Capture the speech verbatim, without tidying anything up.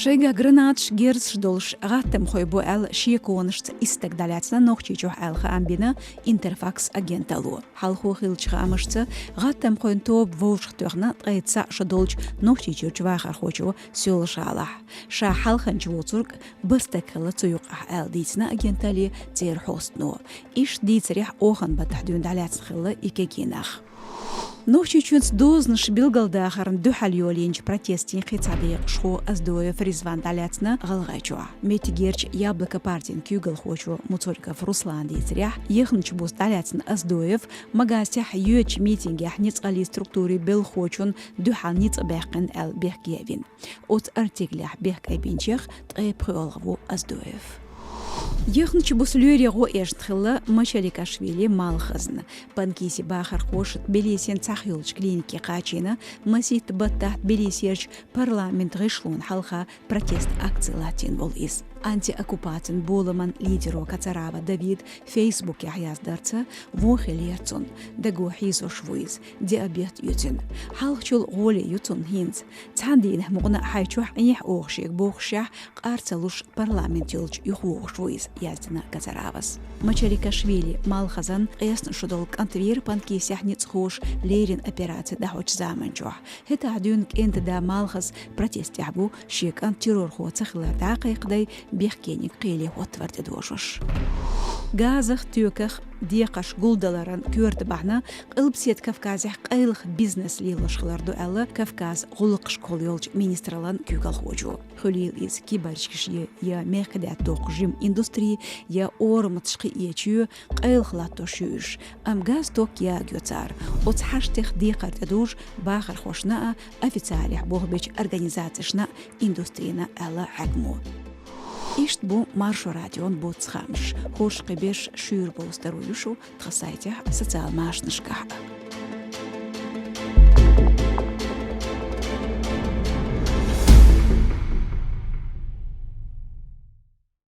Шайгахь гранаташ, герзаш долуш гӀаттамхой бу аьлла шеконашца исс стаг дӀалаьцна Нохчийчохь аьлла хаам бина Интерфакс агенталло. Хьалхо хиллачу хаамашца, гӀаттамхойн тоба вовшахтоьхна ткъе цхьаъ шо долчу Нохчийчуьрчу вахархочо Соьлжа-ГӀалахь. Ша хьалханча воцург бархӀ стаг хилла цу юкъахь аьлла дийцина агенталле церан хьостано. Иштта дийцарехь, оханан баттахь дуьйна дӀалаьцна хилла и кегий нах. Нохчийчоьнца дозанаш билгалдахарна дуьхьал йолийначу протестийн кхин цхьа декъашхо Оздоев Ризван дӀалаьцна ГӀалгӀайчохь. Меттигерчу «Яблоко» партин куьйгалхочо Муцуриков Руслана дийцарехь, яхначу буса дӀалаьцна Оздоев Магазтехь йоьдучу митингехь ницкъаллин структурийн белхахочунна дуьхьал ницкъ баьккхина аьлла бехке а бина. Оцу артиклехь бехк айбинчех ткъе пхоьалгӀа ву Оздоев. Яхначу буса лоьрийн гӀо эшна хилла Мачаликашвили Малхазна. Панкиси бахархоша Тбилисин цхьайолчу клинике кхачийна, масийтта баттахь Тбилисерчу парламентан гӀишлонна хьалха протест акци латтийна волу иза. Антиоккупацин боламан лидеро Кацарава Давида Фейсбукехь яздарца, вон хиллера цунна, даго хьийзош ву иза, диабет ю цуьнан. Хьалхачул гӀоле ю цунна хӀинца. Цхьана дийнахь мукъана а хьайн чохь Ӏехьа оху шега бохушехь, къар ца луш, парламент йолчу юхавогӀуш ву иза, яздина Кацаравас. Мачаликашвили Малхазан ткъесна шо долу кӀант веара Панкисехь ницкъахоша леррина операци дӀахьочу заманчохь. ХӀетахь дуьйна кӀентан да Малхаз протестехь ву, шен кӀант террорхо ца хилар дӀа а кхайкхадай, бехкениг кхеле хӀоттавар тӀедожош. Газах, тоьках декхарш гулдаларан коьрта бахьана Къилбаседа Кавказехь къайлаха бизнес лелош хилар ду аьлла Кавказан гӀуллакхашкахула йолчу министраллан куьйгалхочо. Хуьлийла иза кибарчкаш я, я мехкадаьтта доккху жима индустри, я ораматаш кхиъечу, къайлаха латтош ю уьш, амма газ, ток ягайо цара. Оцу хьаштех декхар тӀедужу бахархошна а, официалехь болх бечу организацешна а, индустрина а, аьлла хьаькамо. Иштта бу Маршо радион буц хаамаш. ХӀорш кхин берш шуьйра бовза тарлур ю шу тхан сайтехь а, социал машанашкахь а.